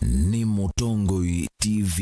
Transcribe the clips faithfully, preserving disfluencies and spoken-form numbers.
Nĩ Mũtongoi T V.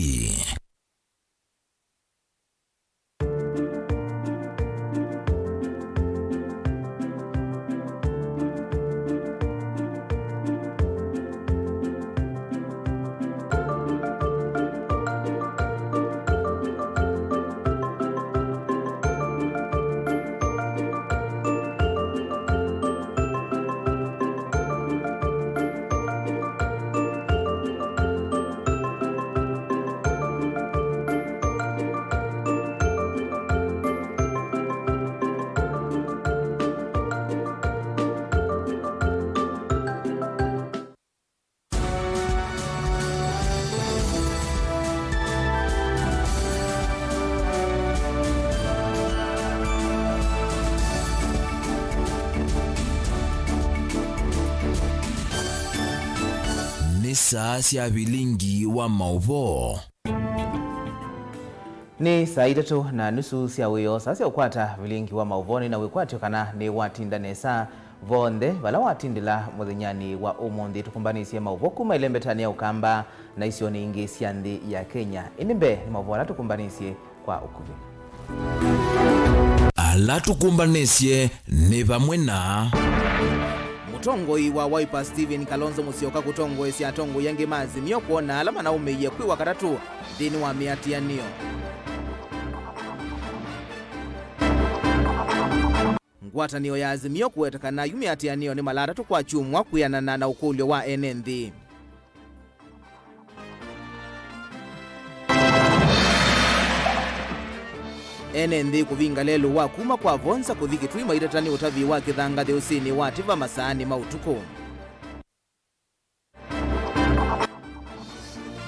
Nĩ saa sya vilingi wa maũvoo. Nĩ saa itatũ na nusu sya wĩoo, saa sya ũkwata vilingi wa maũvoo. Nĩ na wĩkwatyo kana nĩ watinda nesa vonthe vala watindĩla mũthenyanĩ wa ũmũnthĩ. Tũkũmbanĩsye maũvoo kuma ĩlembetanĩ ya Ũkamba na isionĩ ingĩ sya nthĩ ya Kenya. Ĩndĩ mbee nĩ maũvoo ala tũkũmbanĩsye kwa ũkuvĩ. Ala tũkũmbanĩsye nĩ vamwe na. Mũtongoi wa Wiper Stephen Kalonzo Musyoka kũtongoesya atongoi angĩ ma Azimio kwona ala manaũmĩie kwĩ Wakatatũ nthĩnĩ wa mĩatĩanĩo. Ngwatanĩo ya Azimio kũweta kana yu mĩatĩanĩo nĩ mala atatũ kwa kyumwa kwĩanana na ũkũlyo wa ene nthĩ. Ene nthĩ kũvinga lelũ wa kuma kwa Vonza kũthi Kĩtui maitata nĩ ũtavĩ wa kĩthangathĩ ũsĩnĩ wa Tiva masaanĩ ma ũtukũ.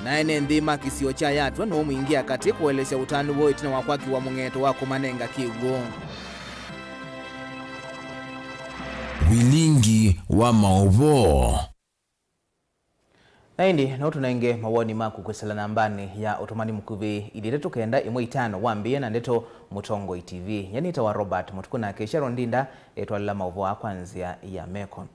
Na ene nthĩ ma kĩsio kya Yatwa nũũmwingĩa katĩ kũelesya ũtanu woo ĩtina wa kwakiwa mũng'eto wa kũmanenga kĩw'ũ. Vilingi wa maũvoo. Na ĩndĩ no tũnenge mawoni maku kwĩsĩla nambanĩ ya ũtũmani mũkuvĩ, ilĩ itatũ kenda ĩmwe itano, wambĩĩe na ndeto Mũtongoi T V. Nyie nĩtawa Robert Mũtukũ, nake Sharon Ndinda etwalĩla maũvoo aa kwa nzĩa ya meko.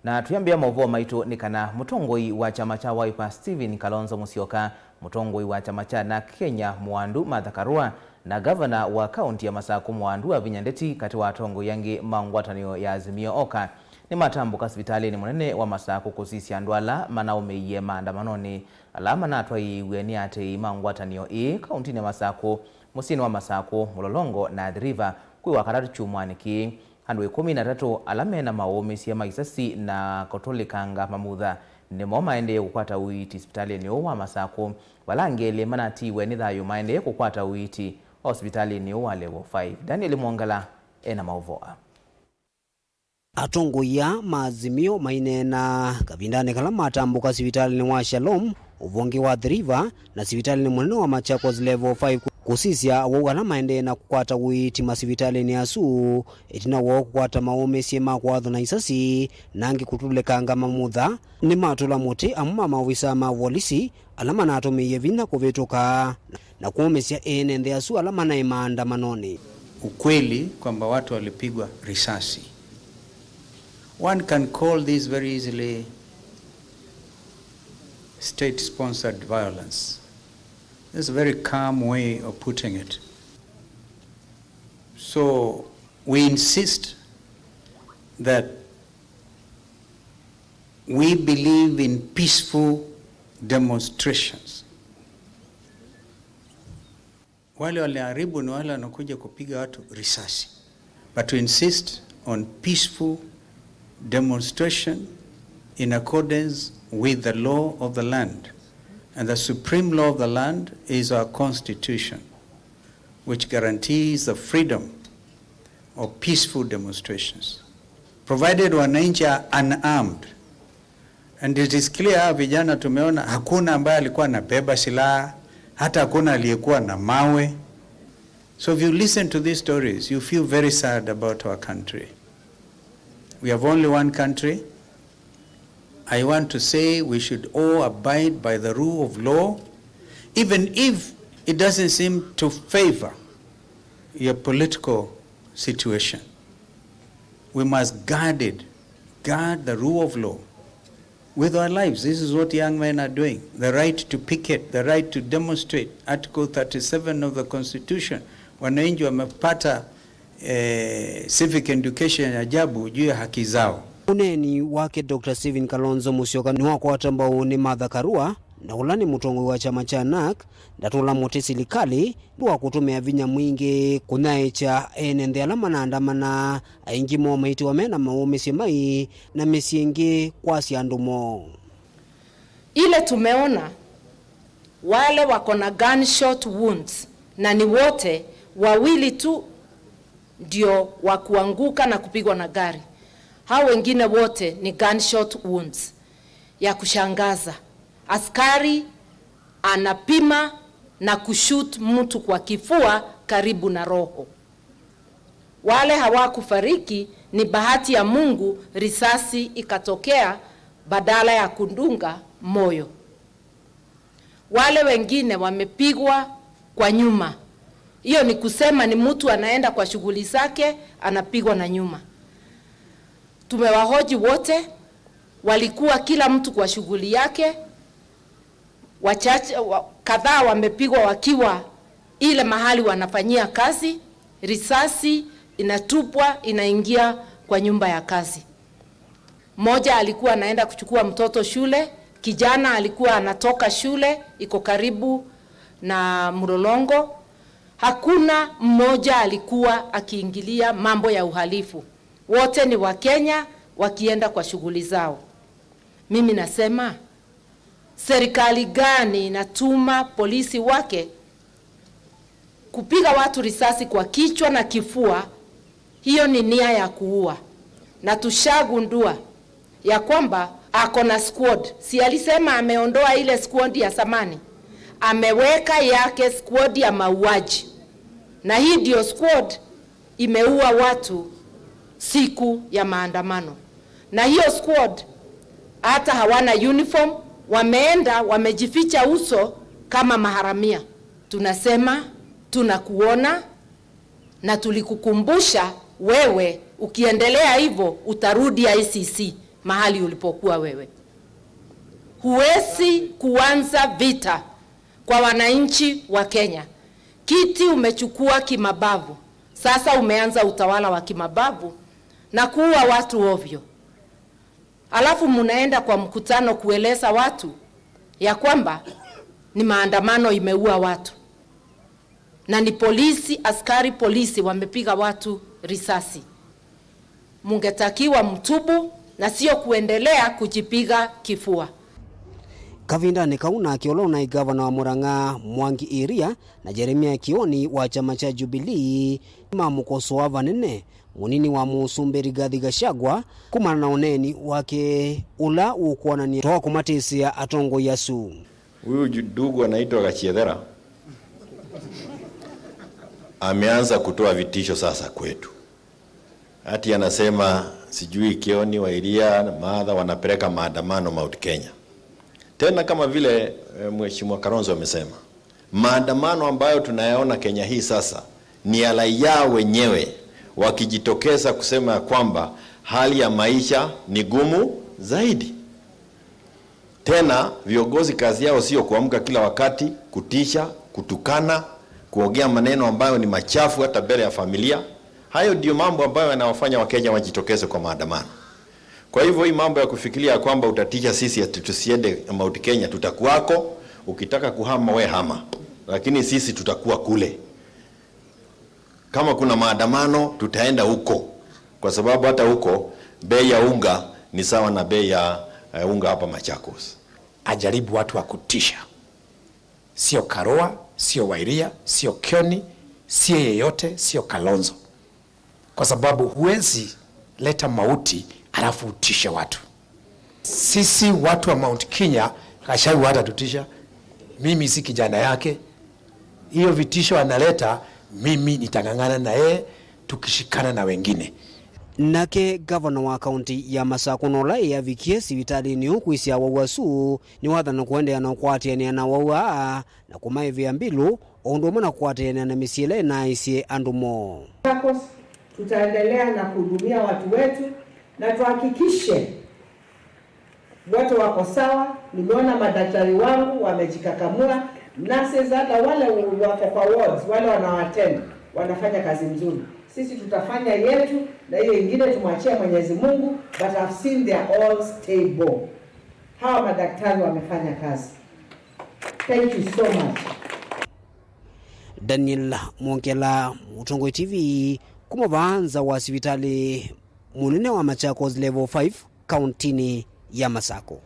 Na tũyambĩĩa maũvoo maitũ nĩ kana mũtongoi wa kyama kya Wiper Stephen Kalonzo Musyoka, mũtongoi wa kyama kya NARC Kenya Mũwandu Martha Karua, na ngavana wa kaũnti ya Masakũ Mũwandu avinya ndeti katĩ wa atongoi angĩ ma ngwatanĩo ya Azimio Oka nĩmatambũka sivitalĩnĩ mũnene wa Masakũ kũsisya andũ ala manaũmĩie maandamanonĩ ala manatwaĩĩw'e nĩ aatĩĩi ma ngwatanĩo ĩĩ kaũntinĩ ya Masakũ, mũsyĩnĩ wa Masakũ, Mũlolongo na Athi River kwĩ Wakatatũ kyumwanĩ kĩĩ. Andũ ĩkũmi na atatũ ala me na maũũmĩsye ma isasi na kũtũlĩkanga mamutha nĩmo maendee kũkwata ũiiti sivitalĩnĩ ũũ wa Masakũ, vala angĩ elĩ manatiiwe nĩ thayũ maendee kũkwata ũiiti o sivitalĩnĩ ũũ wa Level five. Daniel Mwongela e na maũvoo aa. Atongoi aa ma Azimio maineena kavindanĩ kala matambũka sivitalĩnĩ wa Shalom, ũvonge wa Athi River, na sivitalĩnĩ mũnene wa Machakos Level five kũ-, kũsisya awau ala maendee na kũkwata ũiiti masivitalĩnĩ asu, ĩtina woo kũkwata maũũmĩsye ma kũathwa na isasi, na angĩ kũtũlĩkanga mamutha. Nĩmatũla mũtĩ amwe ma maovisaa ma volisi ala manatũmĩie vinya kũvĩtũka na kũũmĩsya ene nthĩ asu ala manaĩ maandamanonĩ. Ukweli kwamba watu walipigwa risasi. One can call this very easily state-sponsored violence. That's a very calm way of putting it. So we insist that we believe in peaceful demonstrations. Wale waliharibu ni wale wanakuja kupiga watu risasi. But we insist on peaceful demonstration in accordance with the law of the land. And the supreme law of the land is our constitution, which guarantees the freedom of peaceful demonstrations, provided wananchi are unarmed. And it is clear, hawa vijana tumeona, hakuna ambaye alikuwa anabeba silaha, hata hakuna aliyekuwa na mawe. So if you listen to these stories, you feel very sad about our country. We have only one country. I want to say we should all abide by the rule of law, even if it doesn't seem to favor your political situation. We must guard it, guard the rule of law. With our lives, this is what young men are doing. The right to picket, the right to demonstrate, Article thirty-seven of the Constitution. Wananchi wamepata eh, civic education ya ajabu juu ya haki zao. Ũneeni wake Doctor Stephen Kalonzo Musyoka nĩwakwata mbau nĩ Martha Karua, na ũla nĩ mũtongoi wa kyama kya NARC, ndatũla mũtĩ silikalĩ nũndũ wa kũtũmĩa vinya mwingĩ kũnyaĩĩkya ene nthĩ ala manaandamana, aingĩ moo maitĩwa me na maũmĩsyo mai na mĩsyĩ ĩngĩ kwasya andũ moo. Ile tumeona, wale wako na gunshot wounds, na ni wote wawili tu ndio wa kuanguka na kupigwa na gari. Hao wengine wote ni gunshot wounds. Ya kushangaza, askari anapima na kushoot mtu kwa kifua karibu na roho. Wale hawakufariki, ni bahati ya Mungu, risasi ikatokea badala ya kudunga moyo. Wale wengine wamepigwa kwa nyuma. Hiyo ni kusema ni mtu anaenda kwa shughuli zake, anapigwa na nyuma. Tumewahoji wote, walikuwa kila mtu kwa shughuli yake. Wachache, wa-, kadhaa wamepigwa wakiwa ile mahali wanafanyia kazi, risasi inatupwa, inaingia kwa nyumba ya kazi. Mmoja alikuwa anaenda kuchukua mtoto shule, kijana alikuwa anatoka shule, iko karibu na Mlolongo. Hakuna mmoja alikuwa akiingilia mambo ya uhalifu. Wote ni Wakenya wakienda kwa shughuli zao. Mimi nasema, serikali gani inatuma polisi wake kupiga watu risasi kwa kichwa na kifua? Hiyo ni nia ya kuua. Na tushagundua ya kwamba ako na squad. Si alisema ameondoa ile squad ya zamani? Ameweka yake squad ya mauaji. Na hii ndio squad imeua watu siku ya maandamano. Na hiyo squad hata hawana uniform, wameenda wamejificha uso kama maharamia. Tunasema tunakuona na tulikukumbusha wewe, ukiendelea hivyo utarudi I C C mahali ulipokuwa wewe. Huwezi kuanza vita kwa wananchi wa Kenya. Kiti umechukua kimabavu. Sasa umeanza utawala wa kimabavu na kuua watu ovyo. Alafu munaenda kwa mkutano kueleza watu ya kwamba ni maandamano imeua watu. Na ni polisi, askari polisi wamepiga watu risasi. Mungetakiwa mtubu na sio kuendelea kujipiga kifua. Kavindanĩ kau nake ũla ũnaĩ ngavana wa Murang'a, Mwangi Iria, na Jeremia Kioni wa kyama kya Jubilee mamũkosoa vanene mũnini wa mũsumbĩ Rigathi Gachagua kumana na ũneeni wake ũla ũkwonany'a twa kũmatĩsĩa atongoi asu. Huyu ju-, ndugu anaitwa Gachiethera ameanza kutoa vitisho sasa kwetu. Ati anasema sijui Kioni, Wairia na Martha wanapeleka maandamano Mount Kenya. Tena kama vile, eh, Mheshimiwa Kalonzo amesema, maandamano ambayo tunayaona Kenya hii sasa ni ya raia wenyewe wakijitokeza kusema ya kwamba hali ya maisha ni gumu zaidi. Tena viongozi kazi yao sio kuamka kila wakati kutisha, kutukana, kuongea maneno ambayo ni machafu hata mbele ya familia. Hayo ndio mambo ambayo yanawafanya Wakenya wajitokeze kwa maandamano. Kwa hivyo hii mambo ya kufikiria kwamba utatisha sisi ati tusiende Mount Kenya, tutakuwako, ukitaka kuhama we hama, lakini sisi tutakuwa kule. Kama kuna maandamano, tutaenda huko, kwa sababu hata huko bei ya unga ni sawa na bei ya, eh, unga hapa Machakos. Ajaribu watu wa kutisha. Sio Karua, sio Wairia, sio Kioni, sio yeyote, sio Kalonzo. Kwa sababu huwezi leta mauti alafu utishe watu. Sisi watu wa Mount Kenya, Gachagua hatatutisha. Mimi si kijana yake. Hiyo vitisho analeta, mimi nitang'ang'ana na yeye tukishikana na wengine. Nake ngavana wa kaunti ya Masakũ, na ũla ĩavikie sivitalĩnĩ ũũ kwĩsya awau asu, nĩwathana kũendeea na ũkwatĩanĩa na awau aa na kũmaĩvĩa mbilũ, o ũndũ ũmwe na kũkwatĩanĩa na mĩsyĩ ĩla ĩnaaĩsye andũ moo. Machakos, tutaendelea na kuhudumia watu wetu na tuhakikishe Wote wako sawa, nimeona madaktari wangu wamejikakamua, nurses, hata wale wako kwa wards, wale wanawatend, wanafanya kazi nzuri. Sisi tutafanya yetu, na hiyo ingine tumwachie Mwenyezi Mungu, but I've seen they are all stable. Hawa madaktari wamefanya kazi. Thank you so much. Daniel Mwongela, Mũtongoi T V, kuma vaa nza wa sivitalĩ mũnene wa Machakos Level five, kauntinĩ ya Masako.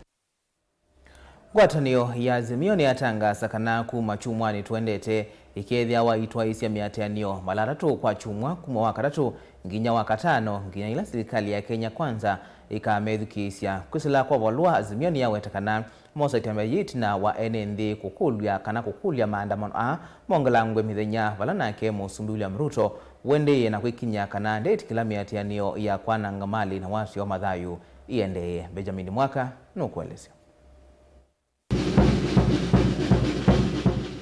Ngwatanĩo ya Azimio nĩyatangaasa kana kuma kyumwanĩ tũendete, ĩkeethĩawa itwaĩĩsya mĩatĩanĩo vala atatũ kwa kyumwa kuma Wakatatũ nginya Wakatano, nginya ĩla silikalĩ ya Kenya Kwanza ĩkamethukĩĩsya. Kwĩsĩla kwa valũa, Azimio nĩyaweta kana mosete mbeĩ ĩtina wa ene nthĩ kũkũlw'a kana kũkũlya maandamano aa mongelangwe mĩthenya, vala nake Mũsumbĩ William Ruto ũendeeie na kwĩkiny'a kana ndeĩtĩkĩla mĩatĩanĩo ya kwananga malĩ na wasyo wa mathayũ ĩendeee. Benjamin Mwaka nũkũelesya.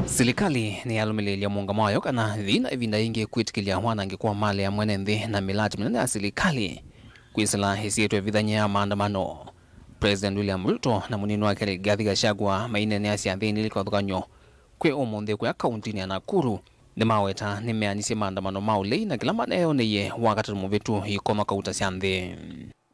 Silikalĩ nĩyalũmĩlĩĩlya mũũngamo wayo kana yĩna ĩvinda yĩngĩ kwĩtĩkĩlya wanangĩko wa malĩ ya mwene nthĩ na mĩlatĩ mĩnene ya silikalĩ kwĩsĩla ĩsyĩtwa ĩvithany'a ya maandamano. President William Ruto na mũnini wake Rigathi Gachagua maineeneasya nthĩnĩ ĩla kĩvathũkany'o kwĩ ũmũnthĩ kũya kauntinĩ ya Nakuru nĩmaweta nĩmeanisye maandamano ma ũlei na kĩla maneeyoneie Wakatatũ mũvĩtu ikono kauta sya nthĩ.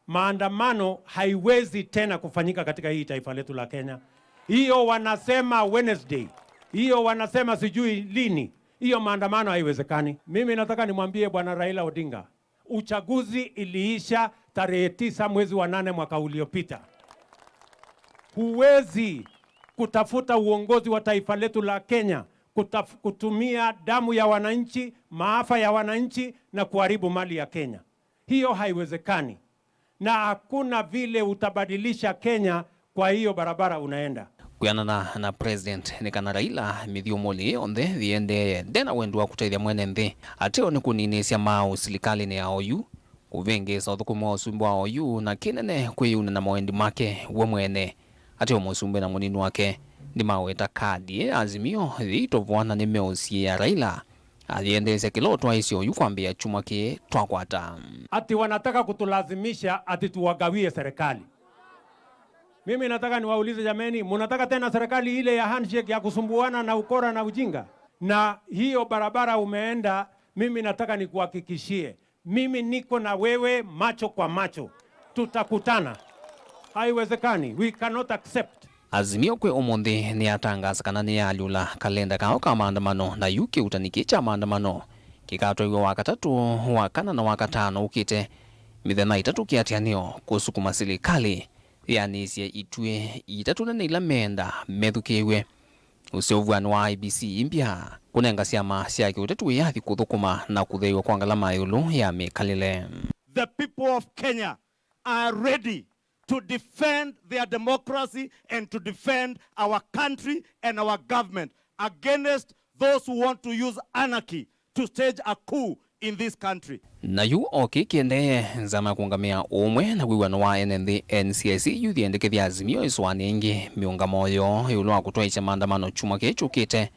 Maandamano haiwezi tena kufanyika katika hii taifa letu la Kenya. Hiyo wanasema Wednesday, hiyo wanasema sijui lini, hiyo maandamano haiwezekani. Mimi nataka nimwambie Bwana Raila Odinga, uchaguzi iliisha tarehe tisa mwezi wa nane mwaka uliopita. Huwezi kutafuta uongozi wa taifa letu la Kenya kutaf-, kutumia damu ya wananchi, maafa ya wananchi na kuharibu mali ya Kenya. Hiyo haiwezekani. Na hakuna vile utabadilisha Kenya kwa hiyo barabara unaenda. Kwĩanana na President nĩ kana Raila mĩthyũmũnĩ ĩĩ yonthe yĩendeeye nde na wendi wa kũtethya mwene nthĩ, ateo nĩ kũninĩĩsya maaũ silikalĩnĩ ya oyu, kũvĩngĩĩsa ũthũkũmi wa ũsumbĩ wa oyu, na kĩnene kwĩyuna na mawendi make we mwene. Ateo mũsumbĩ na mũnini wake nĩmaweta kadi ya Azimio yĩitovwa na nĩmeũsiĩĩa Raila ayĩendeesya kĩla ũtwaĩĩsyo ũyu kwambĩĩa kyumwa kĩĩ twakwata. Ati wanataka kutulazimisha ati tuwagawie serikali. Mimi nataka niwaulize jameni, munataka tena serikali ile ya handshake ya kusumbuana na ukora na ujinga? Na hiyo barabara umeenda, mimi nataka nikuhakikishie, mimi niko na wewe macho kwa macho. Tutakutana. Haiwezekani. We cannot accept. Azimio kwĩ ũmũnthĩ nĩyatangaasa kana nĩyaalyũla kalenda kao ka maandamano, na yu kĩuutani kĩĩ kya maandamano kĩkatwaiw'a Wakatatũ, Wakana na Wakatano ũkĩte, mĩthenya ĩtatũ kĩatĩanĩo kũsukuma silikalĩ yĩanĩsye ituĩ itatũ nene ila meenda methukĩĩw'e. Ũseũvw'anĩ wa I E B C imbya kũnenga syama sya kĩũteti wĩyathi kũthũkũma na kũtheew'a kwa ngalama ĩũlũ ya mĩkalĩle. The people of Kenya are ready to defend their democracy and to defend our country and our government against those who want to use anarchy to stage a coup in this country. Na yu o kĩĩ kĩendee, nzama ya kũũngamĩa ũũmwe na wĩw'ano wa ene nthĩ, N C I C, yu yĩendekethya Azimio ĩsũanĩe ĩngĩ mĩũngamo yoo ĩũlũ wa kũtwaĩĩsya maandamano kyumwa kĩĩ kyũkĩte.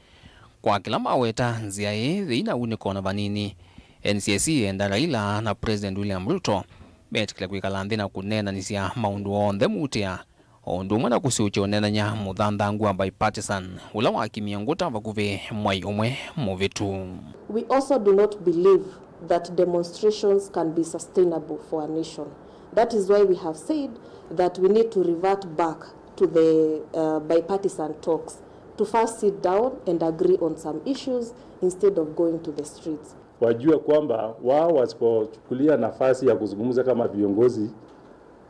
Kwa kĩla maweta, nzĩa ĩĩ yĩina unĩko na vanini. N C I C yĩenda Raila na President William Ruto metĩkĩle kwĩkala nthĩ na kũneenanĩsya maũndũ onthe muutĩa, o ũndũ ũmwe na kũsyũkya ũneenany'a mũthanthangũ wa bipartisan ũla wakimie ngũta vakuvĩ mwai ũmwe mũvĩtu. We also do not believe that demonstrations can be sustainable for a nation. That is why we have said that we need to revert back to the uh, bipartisan talks, to first sit down and agree on some issues instead of going to the streets. Wajue kwamba wao wasipochukulia nafasi ya kuzungumza kama viongozi,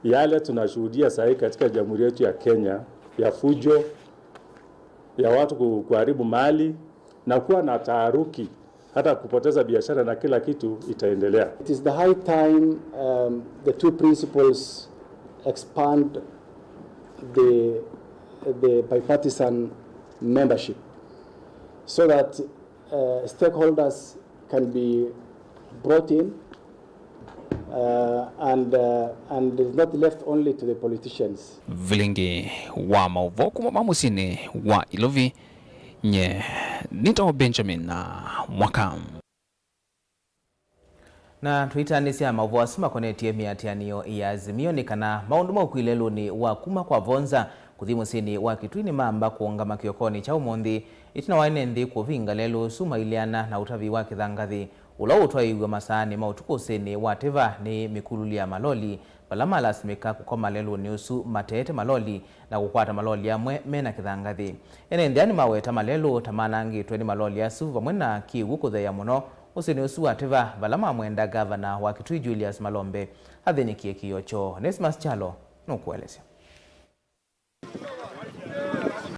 yale tunashuhudia saa hii katika jamhuri yetu ya Kenya ya fujo, ya watu ku-, kuharibu mali na kuwa na taharuki, hata kupoteza biashara na kila kitu itaendelea. It is the high time, um, the two principles expand the, the bipartisan membership so that, uh, stakeholders can be brought in, uh, and, uh, and is not left only to the politicians. Vilingi wa maũvoo kuma ma mũsyĩnĩ wa Ilovi, nye nĩtawa Benjamin Mwaka. Na tũitaanĩsya maũvoo asu makonetye mĩatĩanĩo ya Azimio nĩ kana maũndũ ma ũkui lelũnĩ wa kuma kwa Vonza kũthi mũsyĩnĩ wa Kitui nĩmamba kũũngama kĩokonĩ kya ũmũnthĩ, ĩtina wa ene nthĩ kũvinga lelũ ũsu maileana na ũtavi wa kĩthangathĩ ũla ũtwaĩĩw'e masaanĩ ma ũtukũ ũsĩnĩ wa Tiva nĩ mĩkululi ya maloli, vala malasimĩka kũkoma lelũnĩ ũsu mateete maloli na kũkwata maloli amwe me na kĩthangathĩ. Ene nthĩ aa nĩmaweta malelũ ta manangĩtwe nĩ maloli asu vamwe na kĩw'ũ kũtheea mũno ũsĩnĩ ũsu wa Tiva, vala mamwenda ngavana wa Kitui Julius Malombe athĩnĩkĩe kĩĩo kyoo. Onesmus Kyalo nũkũelesya.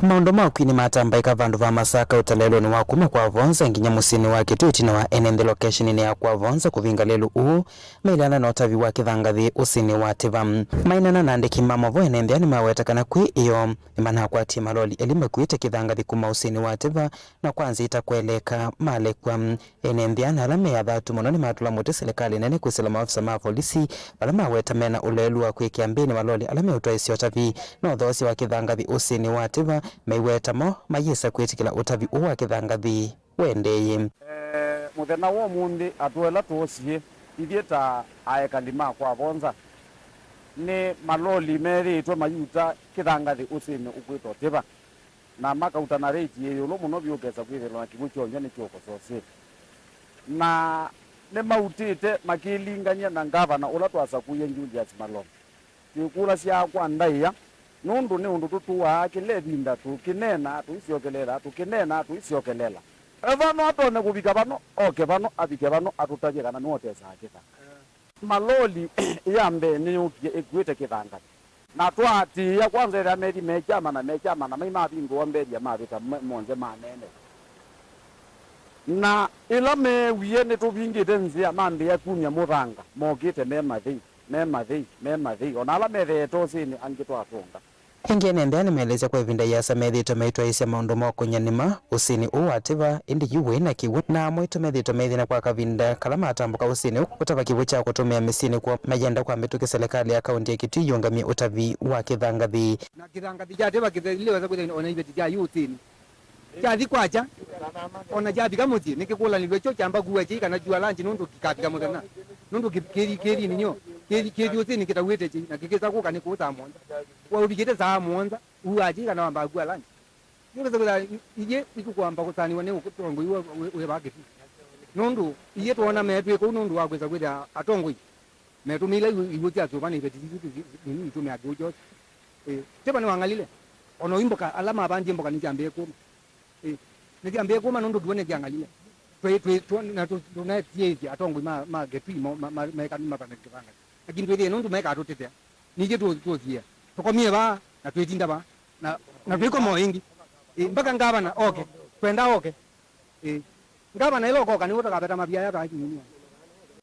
Maũndũ ma ũkui nĩmatambaĩka vandũ va Masaka ũtalelũnĩ wa kuma kwa Vonza nginya mũsyĩnĩ wa Kitui ĩtina wa ene nthĩ location-inĩ ya kwa Vonza kũvinga lelũ ũũ maileana na ũtavi wa kĩthangathĩ ũsĩnĩ wa Tiva. Maineena na andĩki ma maũvoo, ene nthĩ aa nĩmaweta kana kwĩ ĩoo nĩmanakwatie maloli elĩ makuĩte kĩthangathĩ kuma ũsĩnĩ wa Tiva, na kwa nzĩa itakweleka malekw'a. Ene nthĩ aa na ala me athatu mũno nĩmatũla mũtĩ silikalĩ nene kwĩsĩla maofisa ma volisi vala maweta mena ũleelu wa kwĩkĩa mbĩnĩ maloli ala meũtwaĩĩsya ũtavi na ũthoosya wa kĩthangathĩ ũsĩnĩ wa Tiva, maiweta mo mayĩsa kwĩtĩkĩla ũtavi ũũ wa kĩthangathĩ ũendeeye. Eh, mũthenya wa ũmũnthĩ, andũ ela twoosie ithyĩ ta aekali ma kwa Vonza, nĩ maloli methĩĩtwe mayuta kĩthangathĩ ũsĩnĩ ũkwĩtwa Tiva, na makauta na rate yĩ ĩũlũ mũno vyũ, ũkesa kwĩthĩwa na kĩw'ũ kyonywa nĩkĩũkũsosĩte. Na nĩmautĩte makĩlingany'a na ngavana ũla twasakũie, Julius Malombe. Twĩkũlasya kwa ndaĩa, nũndũ nĩ ũndũ tũtũaa kĩla ĩvinda tũkĩneena tũisyokelela, tũkĩneena tũisyokelela. E vano atonya kũvika vano, oke vano, avike vano, atũtavye kana nĩwotesaa kĩthanga. Maloli ya mbee nĩyũkie ĩkuĩte kĩthangathĩ. Na twaatĩĩa kwanza ethĩa methi mekyamana, mekyamana, mai mavingũa mbelia mavĩta me-, monthe maneenewa. Na ĩla meewie nĩtũvingĩte nzĩa, mambĩĩa kumya mũthanga, mokĩte me mathei, me mathei, me mathei, o na ala metheete ũsĩnĩ angĩ twatũnga. Ĩngĩ ene nthĩ aa nĩmaelesya kwa ĩvinda ĩasa methĩĩtwe maitwaĩĩsya maũndũ ma ũkũny'a nĩma ũsĩnĩ ũũ wa Tiva, ĩndĩ yu wĩ na kĩw'ũ, na amwe aitũ methĩĩtwe maithĩna kwa kavinda kala matambũka ũsĩnĩ ũũ kũtava kĩw'ũ kya kũtũmĩa mĩsyĩnĩ kwoo mayenda kwa mĩtũkĩ silikalĩ ya kaũntĩ ya Kitui yĩũngamye ũtavi wa kĩthangathĩ. Na kĩthangathĩ kya Tiva kĩthelile wesa kwĩthĩa o na iveti kya yu ũsĩnĩ. Kyathi kwakya, o na kyavika mũsyĩ, nĩkĩkũlanĩlw'e kyo kyamba kua kyei kana kyua lunch nũndũ kĩkavika mũthenya. Nũndũ kĩ-, kĩthi, kĩthi ninyo, kĩthi, kĩthi ũsĩnĩ kĩtauĩte kyei, na kĩkĩsa kũka nĩ kũu saa mũonza. Waũvikĩte saa mũonza, uaa kyei kana wambaa kua lunch. Yu kĩsa kwĩthĩa, i-, iye nĩtũkwamba kũsanĩwa nĩ ũtongoi wa, wa, wa Kitui. Nũndũ, iye twona metwĩka ũu nũndũ wa kwĩsa kwĩthĩa atongoi. Metũmĩile iw'ũ, iw'ũ sya sũva na iveti sisu nini itũmĩa kĩw'ũ kyosĩ. Ĩĩ, Tiva nĩwang'alile. O na oyu mboka, ala mavandie mboka nĩsyambĩĩe kũma. Ĩĩ, nĩsyambĩĩe kũma nũndũ kĩw'ũ nĩkyang'alile. Twĩ, twĩ, tũ-, na tũ-, tũnetiĩĩsye atongoi ma, ma Kitui mo, ma, ma, meka nĩmavane kĩvanga. Lakini twĩthĩe nũndũ mekaa tũtĩtea. Nithyĩ tũ-, tũsiĩa. Tũkomie vaa, na twĩtinda vaa. Na, na twĩkoma o ĩngĩ. Ĩĩ, mpaka ngavana oke. Twenda oke. Ĩĩ. Ngavana ĩla ũkoka nĩwe tũkaveta mavia aya twaa kĩnyũnĩ.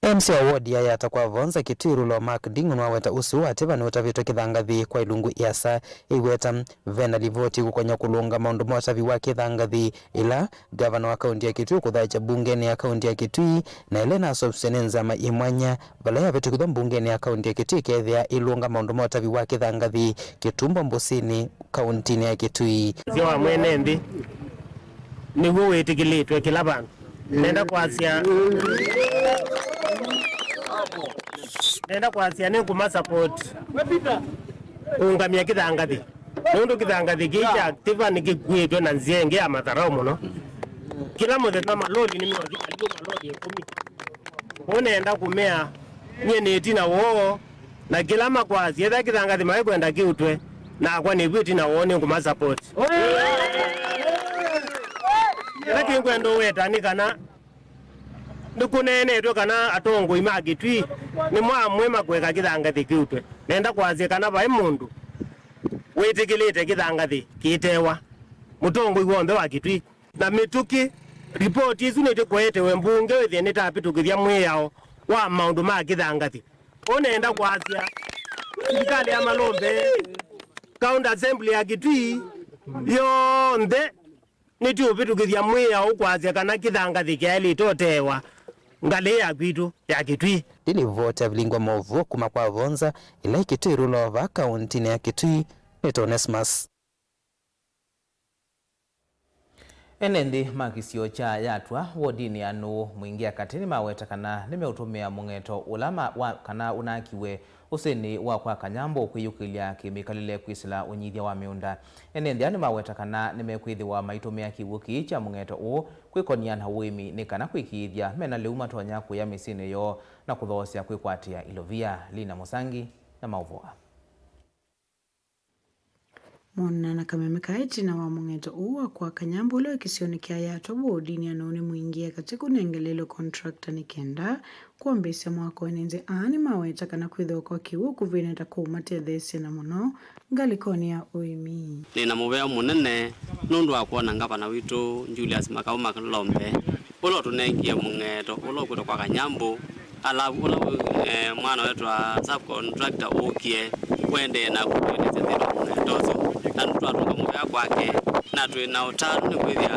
M C wa ward ya Yatta kwa Vonza Kitui Rulo Mark Nding'u nĩwaweta ũsĩ ũũ wa Tiva nĩũtavĩtwe kĩthangathĩ kwa ilungu iasa. Ĩiweta ve na livoti ĩkũkonya kũlũnga maũndũ ma ũtavi wa kĩthangathĩ ĩla ngavana wa kaũntĩ ya Kitui ũkũthaĩkya mbungenĩ ya kaũntĩ ya Kitui, na ĩla ĩnasũvĩsye nĩ nzama yĩ mwanya, vala yavĩtũkĩthw'a mbungenĩ ya kaũntĩ ya Kitui ĩkeethĩa ĩlũnga maũndũ ma ũtavi wa kĩthangathĩ Kĩtumbo Mbũsĩnĩ, kaũntĩnĩ ya Kitui. Sio wa mwene nthĩ nĩw'o wĩtĩkĩlĩtwe kĩla vandũ. Nenda kwasya, nenda kwasya nĩ kuma support kũũngamya kĩthangathĩ. Nũndũ kĩthangathĩ kĩĩ kya Tiva nĩkĩkuĩtwe na nzĩa ĩngĩ ya matharaũ mũno. Kĩla mũthenya maloli nĩmeũthi karibu maloli ĩkũmi. Kwoou nenda kũmea, nyie nĩ ĩtina woo, na kĩla makwasya, ethĩwa kĩthangathĩ maikwenda kĩutwe, nakwa nĩvu ĩtina woo nĩngũma support. Kĩla kĩngwenda ũweta nĩ kana nĩkũneenetwe kana atongoi ma Kitui nĩmo amwe makwĩka kĩthangathĩ kĩutwe. Nenda kwasya kana vai mũndũ wĩtĩkĩlĩte kĩthangathĩ kĩtewa mũtongoi w'onthe wa Kitui. Na mĩtũkĩ, ripoti ĩsu nĩtĩkũetewe mbunge wĩthĩe nĩtavĩtũkĩthya mwĩao wa maũndũ ma kĩthangathĩ. Ũnenda kwasya, silikalĩ ya Malombe, County Assembly ya Kitui, yonthe nĩtĩũvĩtũkĩthya mwĩao kwasya kana kĩthangathĩ kyaĩlĩte ũteewa ngalĩ ya kwitũ ya Kitui. Nĩ livoti ya vilingwa maũvoo kuma kwa Vonza, ĩla ĩ Kitui Rulo vaa kaũntĩnĩ ya Kitui, nĩ Onesmus. Ene nthĩ ma kĩsio kya Yatwa, wodinĩ ya Nũũ, Mwingĩ ya Katĩ nĩmaweta kana nĩmeũtũmĩa mũng'eto ũla ma-, wa, kana ũnaakiwe ũsĩnĩ wa kwa Kanyambo kwĩyũkĩlya kĩmĩkalĩle kwĩsĩla ũnyithya wa mĩũnda. Ene nthĩ aa nĩmaweta kana nĩmekwĩthĩwa maitũmĩa kĩw'ũ kĩĩ kya mũng'eto ũũ kwĩkony'a na ũĩmi nĩ kana kwĩkĩĩthya mena lĩu matonya kũya mĩsyĩnĩ yoo na kũthoosya kwĩkwatĩa ilovia. Lina Mũsangi na maũvoo aa. Mona na kameme ka ĩtina wa mũng'eto ũũ wa kwa Kanyambo ũla wĩ kĩsionĩ kya Yatwa wodinĩ ya Nũũ nĩ Mwingĩ ya Katĩ kũnengeleelwe contractor nĩ kenda kwambĩĩsya mwako. Ene nthĩ aa nĩmaweta kana kwĩthĩwa kwa kĩw'ũ ũkuvĩnĩ ta kũũmatetheesye na mũno ngalĩkonĩ ya ũĩmi. Nĩ na mũvea mũnene nũndũ wa kwona ngavana witũ Julius Makau Malombe, ũla ũtũnengie mũng'eto ũla ũkwĩtwa kwa Kanyambo, alavu ũla, eh, mwana wetwa subcontractor ũkie ũendee na kũtũelesya thĩna wa mũng'eto ũsu, na nĩtwatũnga mũvea kwake, na twĩ na ũtanu nĩ kwĩthĩa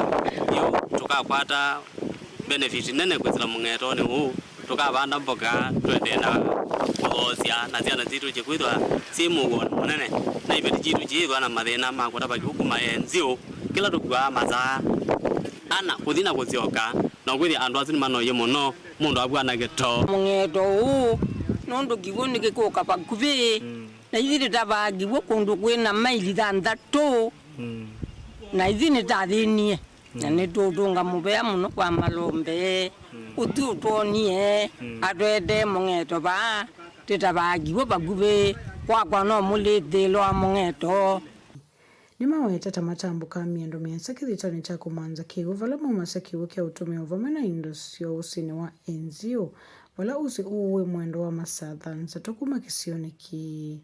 yu tũkakwata benefit nene kwĩsĩla mũng'etonĩ ũũ, tũkavanda mboka, tũendee na kũthoosya na syana sitũ syĩkwĩthwa syĩ mũuonĩ mũnene, na iveti sitũ syĩĩthwa na mathĩna ma kũtava kĩw'ũ kuma enzio kĩla tũkuaa masaa ana kũthi na kũsyoka, na ũkwĩthĩa andũ asu nĩmanoie mũno, mũndũ avw'a na kĩtoo. Mũng'eto ũũ, nũndũ kĩw'ũ nĩkĩkũka vakuvĩ, na ithyĩ tũtavaa kĩw'ũ kũndũ kwĩ na maili thanthatũ, na ithyĩ nĩtathĩnie. Na nĩtũũtũnga mũvea mũno kwa Malombe. Ũthi ũtwonie, atwetee mũng'eto vaa, tũtavaa kĩw'ũ vakuvĩ, kwakwa no mũlĩthĩlo wa mũng'eto. Nĩmaweta ta matambũkaa mĩendo mĩasa kĩthitoonĩ kya kũmanza kĩw'ũ, vala maumasya kĩw'ũ kya ũtũmĩo vamwe na indo syoo ũsĩnĩ wa Enzio, vala ũsĩ ũũ wĩ mwendo wa masaa thanthatũ kuma kĩsionĩ kĩĩ.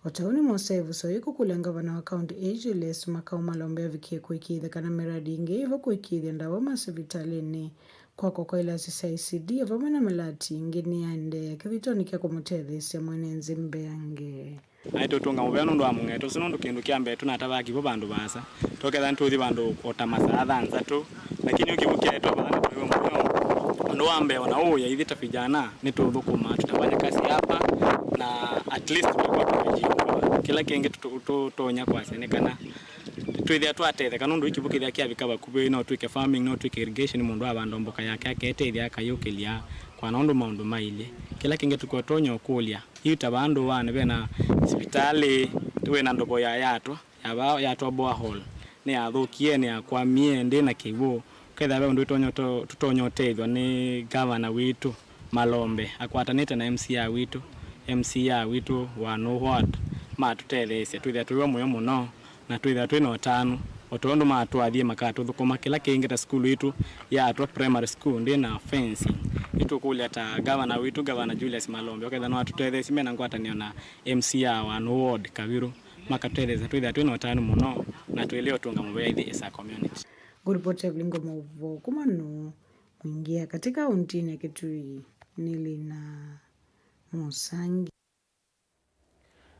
O ta ũu nĩmosee ĩvuso yĩĩ kũkũlya ngavana wa kaunti ĩĩ Julius Makau Malombe avikie kũĩkĩĩthya kana mĩradi ĩngĩ ĩvo kũĩkĩĩthya ndawa masivitalĩnĩ, kwakwa kwa ilasi sya I C D vamwe na malati ĩngĩ nĩyaendeea kĩthitoonĩ kya kũmũtetheesya mwene nthĩ mbeange. Naĩ tũtũnga mũvea nũndũ wa mũng'eto ũsu, nũndũ kĩndũ kya mbee tũnatavaa kĩw'ũ vandũ vaasa, tũkethĩa nĩtũthi vandũ o ta masaa thanthatũ, lakini yu kĩw'ũ kyaetwa vaa nĩtũiwe mũyo. Ũndũ wa mbee, o na ũũ ya ithyĩ ta vijana nĩtũũthũkũmaa, tutafanya kazi hapa na at least tũkwa kĩla kĩngĩ tũtonya kwasya nĩ kana twĩthĩa twatetheka, nũndũ yu kĩw'ũ kĩthĩa kyavika vakuvĩ, no twĩke farming, no twĩke irrigation, mũndũ avanda mboka yake aketethya akayũkĩlya kwa nũndũ maũndũ mailye. Kĩla kĩngĩ tũkũtonya ũkũlya. Yu ta vaa ndũanĩ vena sivitalĩ, wĩna ndovo ya Yatwa, ya vaa Yatwa borehole, nĩyathũkie, nĩyakwamie, ndĩ na kĩw'ũ. Ũkethĩa ve ũndũ tũtonya ũte-, tũtonya ũtethw'a nĩ ngavana witũ Malombe akwatanĩte na M C A witũ, M C A witũ wa Nũũ ward, matũtetheesye twĩthĩa twĩwe mũyo mũno. Na twĩthĩwa twĩ na ũtanu, o tondũ matwathie makatũthũkũma kĩla kĩngĩ ta sukulu itũ ya Atwa Primary School ndĩ na fencing. Nĩtũkũlya ta ngavana witũ, Ngavana Julius Malombe, ũkethĩa no atũtetheesye mena ngwatanĩo na M C A wa Nũũ ward Kaviru, makatũtetheesya twĩthĩwa twĩ na ũtanu mũno na tũĩle ũtũnga mũvea ithyĩ as a community. Ngũripoti Evelyn Ngomo Ũvoo kuma Nũũ, Mwingĩ ya Katĩ kaũntinĩ ya Kitui, nĩ Lina Mũsangi.